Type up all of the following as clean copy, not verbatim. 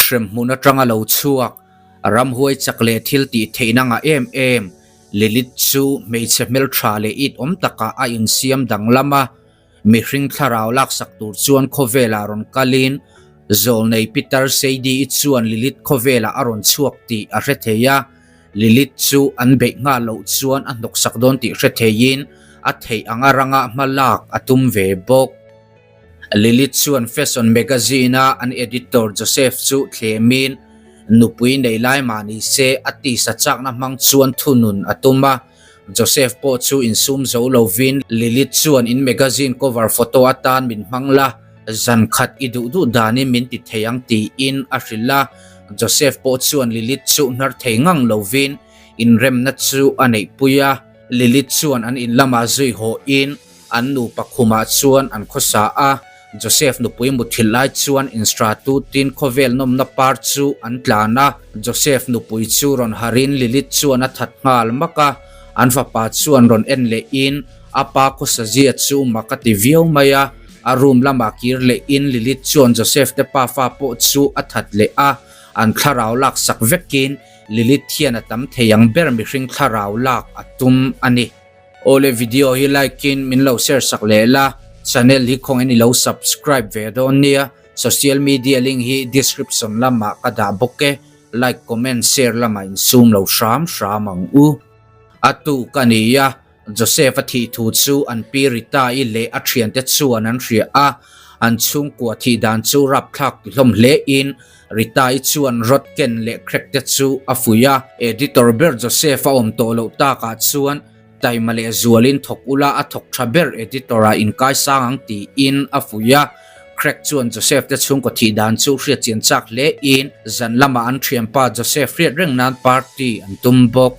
Hremhmun atanga lo chhuak, ramhuai chak leh thil tih theihna ngah em em, Lilith chu hmeichhe hmeltha leh it awm takah a insiam danglam a. Mihring thlarau laksak tur chuan khawvelah rawn kalin Zawlnei Peter Seidi-i chuan Lilith khawvelah a rawn chhuak tih a hre thei a. Lilith chu an beih nghal loh chuan a hnawksak dawn tih hre theiin a theih anga ranga hma lak a tum ve bawk. Lilith chuan Fashion magazine-a an editor Joseph chu thlemin nupui nei lai mah ni se a tisa chakna hmang chuan thunun a tum a. Joseph pawh chu insum zo lovin Lilith chuan in magazine cover photo atan min hmang la, zan khat i duh duh danin min ti thei ang tiin a hrilh a. Joseph pawh chuan Lilith chu hnar thei ngang lovin inremna chu a neihpui a. Lilith chuan an in lamah zui hawhin an nupa khumah chuan an khawsa a. Joseph nupui muthilh lai chuan instratutin khawvel nawmna par chu an tlan a. Joseph nupui chu rawn harin Lilith chuan a that nghal mak a, an fapa chuan rawn en lehin a pa khawsazia chu mak a ti viau mai a. A room lamah kir lehin Lilith chuan Joseph te pafa pawh chu a that leh a, an thlarau laksak vekin Lilith hian a tam thei ang ber mihring thlarau lak a tum a ni. Awle video hi like in min lo share sak leh la, channel hi khawngin i lo subscribe ve dawn nia, social media link hi description lamah ka dah bawk e, like comment share lamah in sum lo hram hram ang u. A tu ka ni a, Joseph a thih thu chu an pi Rita i leh a thiante chuan an hria a, an chhungkua thih dan chu rapthlak ti hlawm hle in Rita i chuan rod ken leh crack te chu a fuih a. Editor ber Joseph a awm tawh loh takah chuan taima leh zualin thawk ula a thawk tha ber editor ah inkai sang ang tiin a fuih a. Crack chuan Joseph te chhungkaw thih dan chu hriat chian chak hle in zan lamah an thianpa Joseph hriat reng nan party an tum bawk.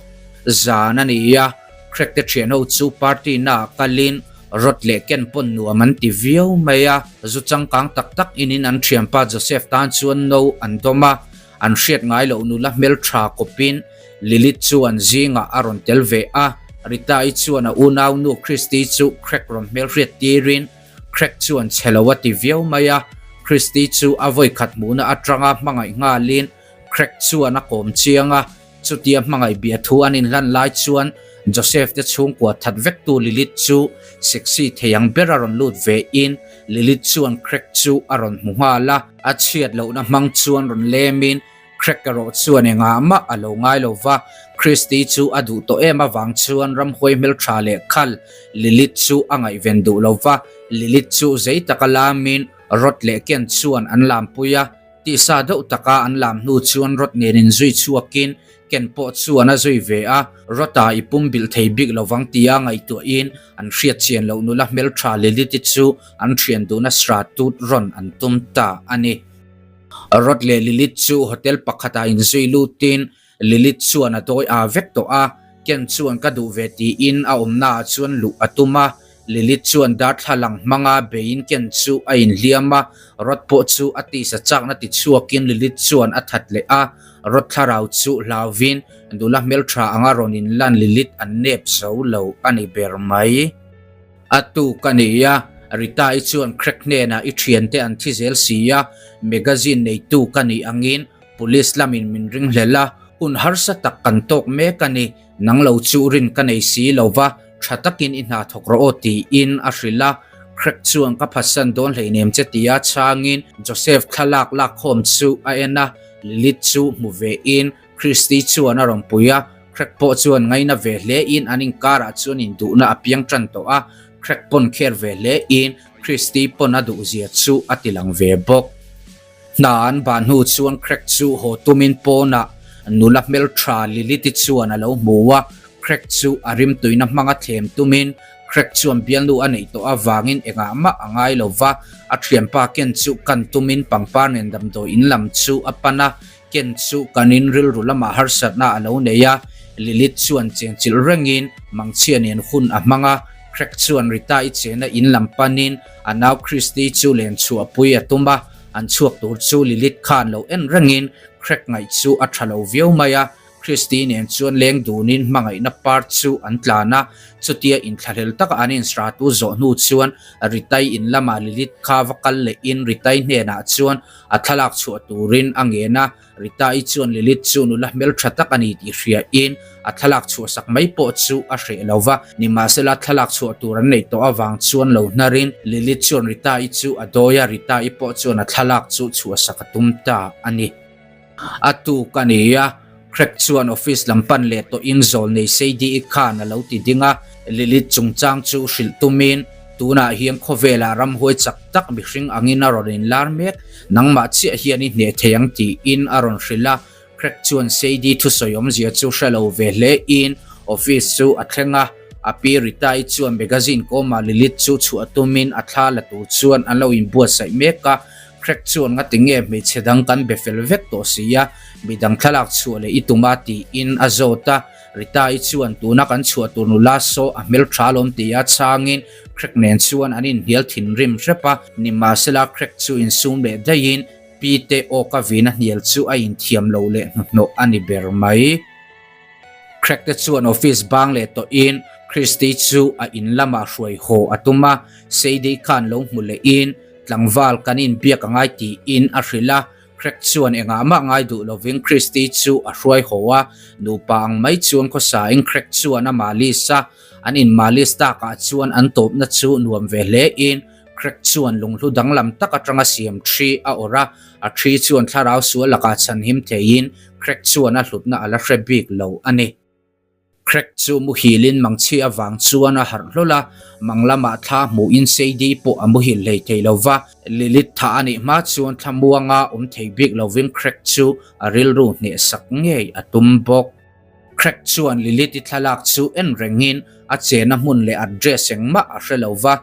Zan a ni a, Crack te thian ho chu party naah kalin Rod leh Ken pawn nuam an ti viau mai a, zu changkang tak tak inin an thianpa Joseph tan chuan no an dawm a, an hriat ngai loh nula hmeltha kawpin Lilith chu an zingah a rawn tel ve a, Rita-i chuan a unaunu Christy chu Craig rawn hmelhriat tirin Craig chuan chhe lo a ti viau mai a, Christy chu a vawikhat hmuhna atanga hmangaih nghalin Craig chuan a kawm chiang a. Chutia hmangaih bia thu an inhlan lai chuan Joseph te chhungkua that vektu Lilith chu sexy thei ang ber a rawn lut ve in Lilith chuan Craig chu a rawn hmu nghal a. A chhiat lohna hmang chuan rawn lem in Craig erawh chuan engah mah a lo ngai lo va, Christy chu a duh tawh em avang chuan ramhuai hmeltha leh khal Lilith chu a ngaihven duh lo va, Lilith chu zei taka lam in Rod leh Ken chuan an lampui a. Tisa deuh taka an lam hnu chuan Rod nen inzui chhuakin Ken pawh chuan a zui ve a, Rod-a i pum bilh thei bik lovang tia ngaihtuahin an hriat chian loh nula hmeltha Lilith-i chu an thian duhna sra tut rawn an tum ta a ni. Rod leh Lilith chu hotel pakhatah inzui lutin Lilith chuan a dawi a vek tawh a, Ken chuan ka duh ve tiin a awmnaah chuan luh a tum a, Lilith chuan darthlalang hmanga beiin Ken chu a inhliam a, Rod pawh chu a tisa chakna ti chhuakin Lilith chuan a that leh a, Rod thlarau chu hlauvin nula hmeltha anga rawn inlan Lilith an nep zo lo a ni ber mai. A tuk a ni a, Rita-i chuan Craig hnenah i thiante an thi zel si a, magazine neitu ka nih angin Police lamin min ringhlel a, hun harsa tak kan tawk mek a ni, nang lo chu rin ka nei si lo va, tha takin i hna thawk rawh aw tiin a hrilh a. Craig chuan ka phatsan dawn hleinem che tia chhangin Joseph thlalak lakkhawm chu a en a, Lilith chu hmu ve in Christy chuan a rawn pui a, Craig pawh chuan ngaina ve hle in an inkarah chuan induhna a piang tan tawh a, Craig pawn kher ve hle in Christy pawn a duhzia chu a tilang ve bawk. Hna an bah hnu chuan Craig chu haw tumin pawnah nula hmeltha Lilith-i chuan a lo hmu a, Craig chu a rimtuina hmanga thlem tumin Craig chuan bialnu a neih tawh avangin engah mah a ngai lo va, a thianpa Ken chu kan tumin pangpar nen damdawi in lam chu a pan a, Ken chu kanin rilru lamah harsatna a lo nei a, Lilith chuan chengchilh rengin mangchhia nen hun a hmang a, Craig chuan Rita-i chena in lam panin a nau Christy chu len chhuahpui a tum a, an chhuak tur chu Lilith khan lo en rengin Craig ngaih chu a tha lo viau mai a. Christy nen chuan leng dunin hmangaihna part chu an tlan a, chutia inthlahlel taka an insratu zawh hnu chuan Ritai in lamah Lilith kha va kal lehin Ritai hnenah chuan a thlalak chhuah turin a ngen a, Rita-i chuan Lilith chu nula hmeltha tak a ni tih hriain a thlalak chhuahsak mai pawh chu a hreh lo va, nimahsela thlalak chhuah tur an neih tawh avang chuan lo hnarin Lilith chuan Rita-i chu a dawi a, Rita-i pawh chuan a thlalak chu chhuahsak a tum ta a ni. A tuk a ni a, Craig chuan office lam pan leh tawhin zawl nei Sadie-i khan a lo ti ding a, Lilith chungchang chu hrilh tumin Tunah hian khawvelah ramhuai chak tak mihring angin a rawn inlar mek, nangmah chiah hian i hneh thei ang tiin a rawn hrilh a. Craig chuan Sadie thusawi awmzia chu hre lo ve hle in office chu a thleng a, a pi Rita-i chuan magazine kawmah Lilith chu chhuah tumin a thla la tur chuan an lo inbuatsaih mek a. Craig chuan ngati nge hmeichhe dang kan be fel vek tawh si a, midang thlalak chhuah leh i tum a tiin a zawt a. Rita-i chuan tuna kan chhuah tur nula saw a hmeltha alawm tia chhangin Craig nen chuan an inhnial thinrim hrep a, nimahsela Craig chu insum leh daihin Pi te awka vin a hnial chu a inthiam lo leh hnuhnawh a ni ber mai. Craig te chuan office bang leh tawhin Christy chu a in lamah hruai haw a tum a, Sadie khan lo hmu lehin tlangval kan inbiak a ngai tiin a hrilh a, Craig chuan engah mah ngai duh lovin Christy chu a hruai haw a, nupa ang mai chuan khawsain Craig chuan a malis a, an inmalis takah chuan an tawpna chu nuam ve hlein Craig chuan lunghlu danglam tak atanga siam thi a awrh a, a thi chuan thlarau sual lakah chhanhim theiin Craig chuan a hlutna a la hre bik lo a ni. Craig chu muhilin mangchhi avang chuan a harh hlawl a, mang lamah thla hmuhin Sadie pawh a muhil hlei thei lo va, Lilith thah a nih hma chuan thla muanga awm thei bik lovin Craig chu a rilru hnehsak ngei a tum bawk. Craig chuan Lilith-i thlalak chu en rengin a chena hmun leh address engmah a hre lo va,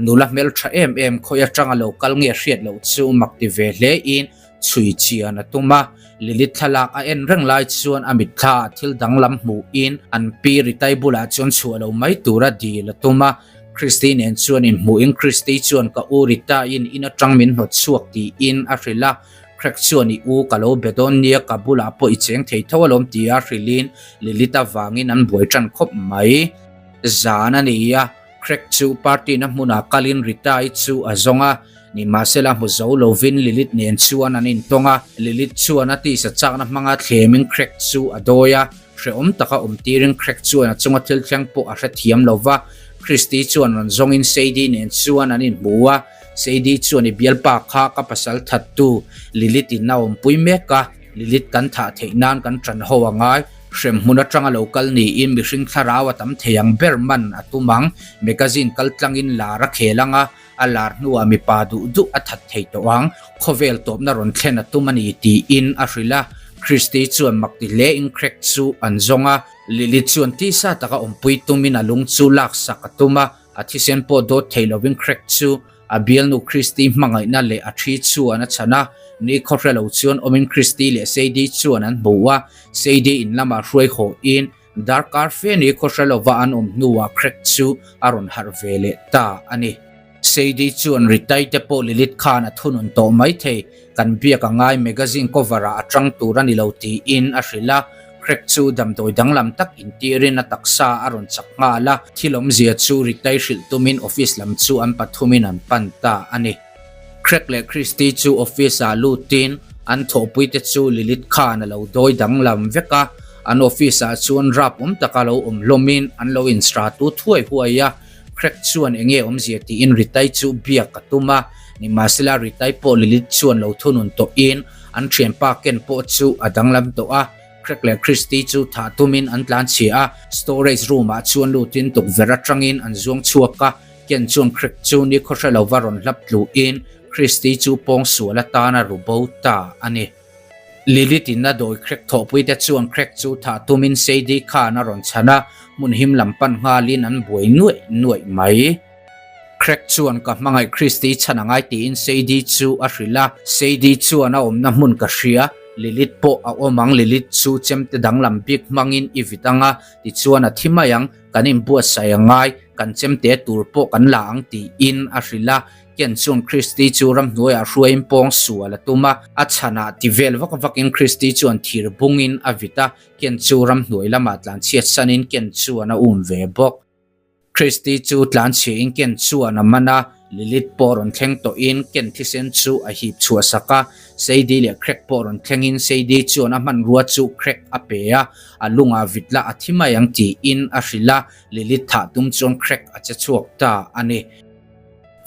nula hmeltha em em khawi atanga lo kal nge hriat loh chu mak ti ve hlein Chhui chian a tum a, Lilith thlalak a en reng lai chuan a mitthla ah thil danglam hmuhin an pi Ritai bulah chuan chhuah lo mai tura dil a tum a. Christy nen chuan inhmuhin Christy chuan ka u Ritai-in in atang min hnawt chhuak tiin a hrilh a, Craig chuan i u ka lo be dawn nia ka bulah pawh i cheng thei tho alawm tia hrilhin Lilith avangin an buai tan khawp mai. Zan a ni a, Craig chu party na hmunah kalin Rita-i chu a zawng a, nimahsela hmu zo lovin Lilith nen chuan an intawng a. Lilith chuan a tisa chakna hmanga thlemin Craig chu a dawi a, hrehawm taka awm tirin Craig chuan a chunga thil thleng pawh a hrethiam lo va. Christy chuan rawn zawngin Sadie nen chuan an inhmu a, Sadie chuan i bialpa kha ka pasal thattu Lilith in a awmpui mek a, Lilith kan thah theih nan kan ṭan ho a ngai. Hremhmun aṭanga lo kal niin mihring thlarau a tam thei ang ber man a tum ang. Magazine kal tlangin lar a khel ang a, a lar hnuah mipa duh duh a that thei tawh ang. Khawvel tawpna rawn thlen a tum a ni tiin a hrilh a. Christy chuan mak ti hlein Craig chu an zawng a. Lilith chuan tisa taka awmpui tumin a lung chu laksak a tum a, a thisen pawh dawt thei lovin Craig chu A bialnu Christy hmangaihna leh a thi chuan a chhan a, ni khawhre lo chuan awmin Christy leh Sadie chuan an hmu a, Sadie in lamah hruai hawhin darkar fe ni khawhre lova an awm hnuah Craig chu a rawn harh ve leh ta a ni. Sadie chuan Ritai te pawh Lilith khan a thunun tawh mai thei, kan biak a ngai magazine cover ah a tang tur a ni lo tiin a hrilh a, Craig chu damdawi danglam tak intirin a taksa a rawn chak nghal a, thil awmzia chu Ritai hrilh tumin office lam chu an pathumin an pan ta a ni. Craig leh Christy chu office ah lutin an thawhpuite chu Lilith khan a lo dawi danglam vek a, an office ah chuan rap awm taka lo awm hlawmin an lo instatu thuai huai a, Craig chuan enge awmzia tiin Ritai chu biak a tum a, nimahsela Ritai pawh Lilith chuan lo thunun tawhin an thianpa Ken pawh chu a danglam tawh a, Craig leh Christy chu thah tumin an tlan chhia a, storage room ah chuan lutin tukverh atangin an zuang chhuak a, Ken chuan Craig chu ni khawhre lova rawn hlap tluhin Christy chu pawng sual atana ru bo ta a ni. Lilith in a dawi Craig thawhpui te chuan Craig chu thah tumin Sadie khan a rawn chhan a, hmun him lam pan nghalin an buai nuaih nuaih mai. Craig chuan ka hmangaih Christy chhan a ngai tiin Sadie chu a hrilh a, Sadie chuan a awmna hmun ka hria, Lilith pawh a awm ang Lilith chu chemte danglam bik hmangin i vit ang a, tichuan a thi mai ang, kan inbuatsaih a ngai, kan chemte tur pawh kan la ang tiin a hrilh a. Ken chuan Christy chu ramhnuaiah hruaiin pawng sual a tum a, a chhanah ti vel vak vakin Christy chuan thir bungin a vit a, Ken chu ramhnuai lamah tlanchhiat sanin Ken chuan a um ve bawk. Christy chu tlanchhiain Ken chuan a man a, Lilith pawh rawn thleng tawhin Ken thisen chu a hip chhuah sak a, Sadie leh Craig pawh rawn thlengin Sadie chuan a hmanrua chu Craig a pe a, a lungah vit la a thi mai ang tiin a hrilh a, Lilith thah tum chuan Craig a che chhuak ta a ni.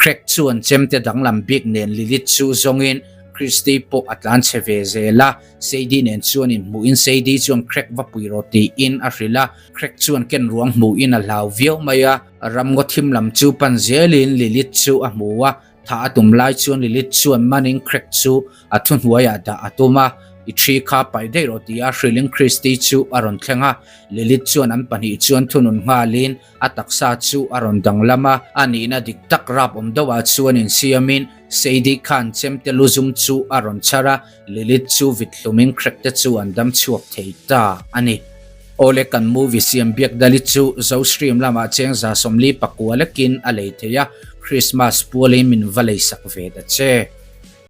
Craig chuan chemte danglam bik nen Lilith chu zawngin Christy pawh a tlan chhe ve zel a, Sadie nen chuan inhmuhin Sadie chuan Craig va pui rawh tiin a hrilh a, Craig chuan ken ruang hmuhin a hlau viau mai a, ramngaw thim lam chu pan zelin Lilith chu a hmu a, Thah a tum lai chuan Lilith chuan manin Craig chu a thuhnuaiah dah a tum a, I thi kha paih daih rawh tia hrilhin Christy chu a rawn thleng a. Lilith chuan an pahnih chuan thunun nghalin a taksa chu a rawn danglam a, a nihna dik tak rap awm deuhah chuan insiamin Sadie khan chemte lu zum chu a rawn chhar a, Lilith chu vit hlumin Craig te chu an dam chhuak thei ta a ni. Awle kan movie siam biak dali chu Zostream lamah chengza 44 lekin a lei thei a, Christmas pualin min va leisak ve ta che.